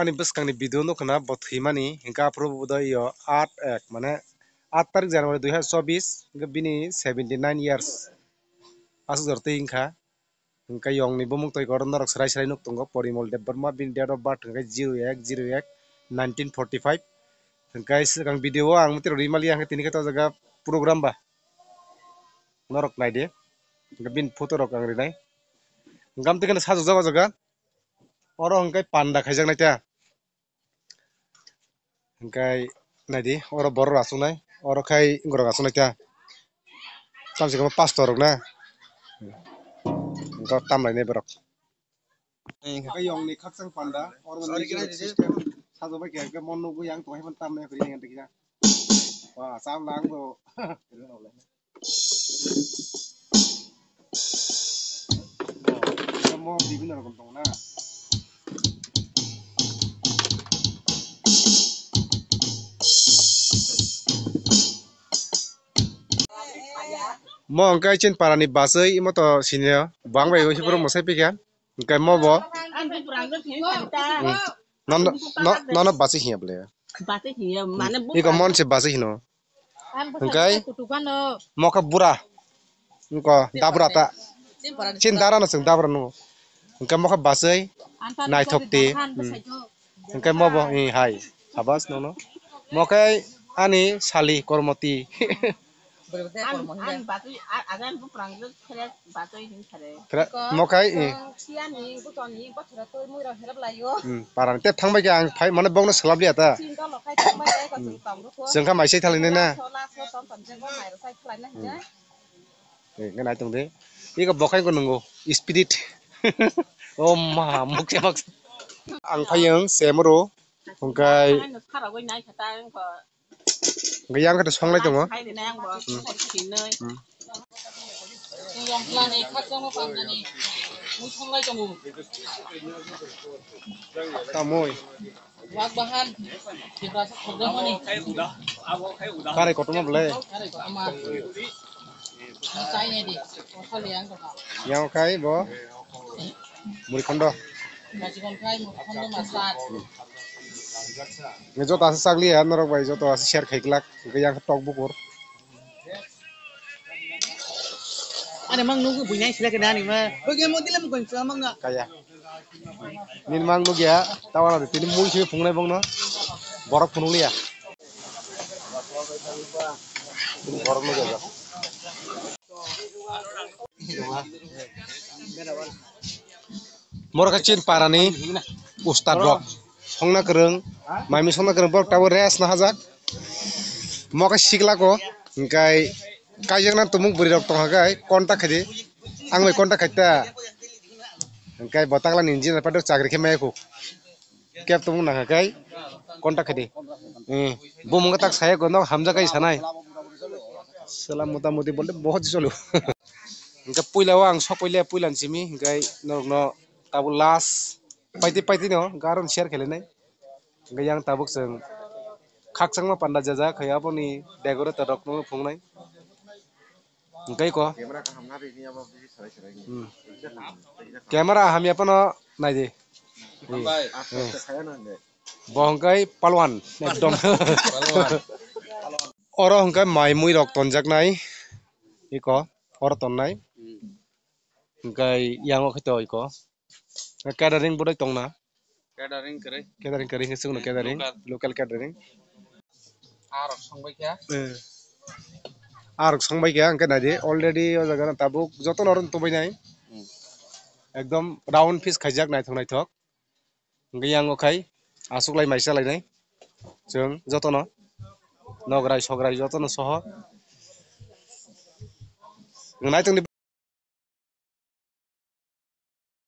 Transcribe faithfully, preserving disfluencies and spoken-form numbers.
Ani bwskangni video nukha na bo thwimani, hinkhe aphuru bo doi yo aat ek, mane aat tarik January dui hazar chobbish, hinkhe bini seventy nine years aswk jora twi wngkha. Hinkhe yongni bumung twi koro norok swrai swrai nuk tongo, Porimol Debbarma, bini date of birth hinkhe zero ek zero ek nineteen forty five. Hinkhe swkang video o ang mwtwi rwui maliya, hinkhe tini khe to jaga program ba norok naidi, hinkhe bini photo rok ang rinai. Hinkhe amtwi kheno sajokjak o jaga. Oro hwnkhe panda khaijaknai ta. Hwnkhe naidi, oro borok rw achuknai, oro khai borok achuknai ta. Tamoni pastor rok na. Hwnkhe tamlainai borok. Hwnkhe yongni khakchang panda, oro ni system sajokbai khe, hwnkhe mon nugwi ang tongwi tamnai phiri hwnkhe kisa. Wa, cham lang bo. Mo bibino rokom tongo na. Mo hwnkhe chini parani bachwi, imo to sini bang bai wi borok mwsai pikha. Hwnkhe mo bo. Ang buprang no thini thani ta. Hmm. Nono, no-, nono bachwi hinya bole. Bachwi hinya, mane iko buprang. Mon se bachwi hino. Hwnkhe mo khe bura. Wngkha dabra ta. Chin dara no chwng dabra no. Hwnkhe mo khe bachwi naithok ti. Hmm. Hwnkhe mo bo, eh, hai. Sabas nono. Mo khe ani sali Kormoti. Ang, ang bachwi, a-, agan buprang no khere bachwi hin khere. Khere, mo khai, eh. Siani, gutoni, bothora toi mui rok herap laio. Hmm, parang tep thangbai khe ang phai, mane bokno swlap liya ta. Chin dolo khai thangbai khe, hmm, chwng tong rukho. Chwng kha maisai thali nai na. Laso, laso, ton ton jengbo mai rok sai khlai na hinja. Hmm. Eh, ngai nai tong de. Iko bokhai ko nungo, spirit. Oh ma, mukse mak. Ang phayung, semro, hwnkhe. Ang no khara goi nai kha ta, ang ko. Hwnkhe yang khe songlai tongo. Hai de nang bo, hmm, sinoi. Hmm. Yang plan ek khak jong pang dani. Mui songlai tongo. Tamoi. Wak bahan. Kita sa khogdam mani. Kare kotorma bole. Kare kotorma. Sai ne di. Kosol yang to. Yang khai bo. Muri khondo. Bachikon khai muri khondo masat. Nge joto asa chakli ya, norok bai joto asa share khai glak, hwnkhe yang tok bukur. Ani mang nugu buinai sila kena ani ma. Bagi mo dilam kon sa mang na. Kaya. Nin mang nugya, tawana de tini mui simi phungnai bongno. Borok phunung liya. Borok nugya. Moro khe chini parani ustad rok, songna kwrwng, maimi songna kwrwng, borok tabuk rest no hajak. Mo khe sikla ko, hwnkhe kaijakna tumung bwrwi rok tongkha khe contact khaidi, ang bai contact khaita, hwnkhe bo takla ni engineer pato chakri khe maya kho. Kep tongmung nangkha khe contact khaidi. Eh, bumung tak saya ko nok hamjak kai sanai. Salam mota moti bolte bahut cholo. Hwnkhe puila o ang sok paile puila ni simi hwnkhe norok no tabuk last paiti paiti no garon share khailai nai. Hwnkhe yang tabuk chwng khakchangma panda jaja khai aboni decorator rok no phungnai. Hwnkhe ko. Camera kaham na rini abo bisi sarai sarai. Hmm. Camera hamya phano nai di. Hambai. Hmm. Aste aste khaya na hwnkhe. Bo hwnkhe palwan ekdom. Palwan. Oro hwnkhe mai mui rok tonjaknai. Iko oro tonnai. Hmm. Hwnkhe yango khe to iko. Catering budai tongna. Catering kwrwi. Catering kwrwi hwnkhe chwngno catering, local, local catering. Arok songbai kha. Eh. Arok songbai kha, hwnkhe naidi, already o jaga no tabuk jotono oro tongbai nai. Hmm. Ekdom round piece khaijak, naithok naithok. Hwnkhe yang o khai, aswk lai mai cha lainai. Chwng jotono. Nograi sograi jotono soho. Naitok ni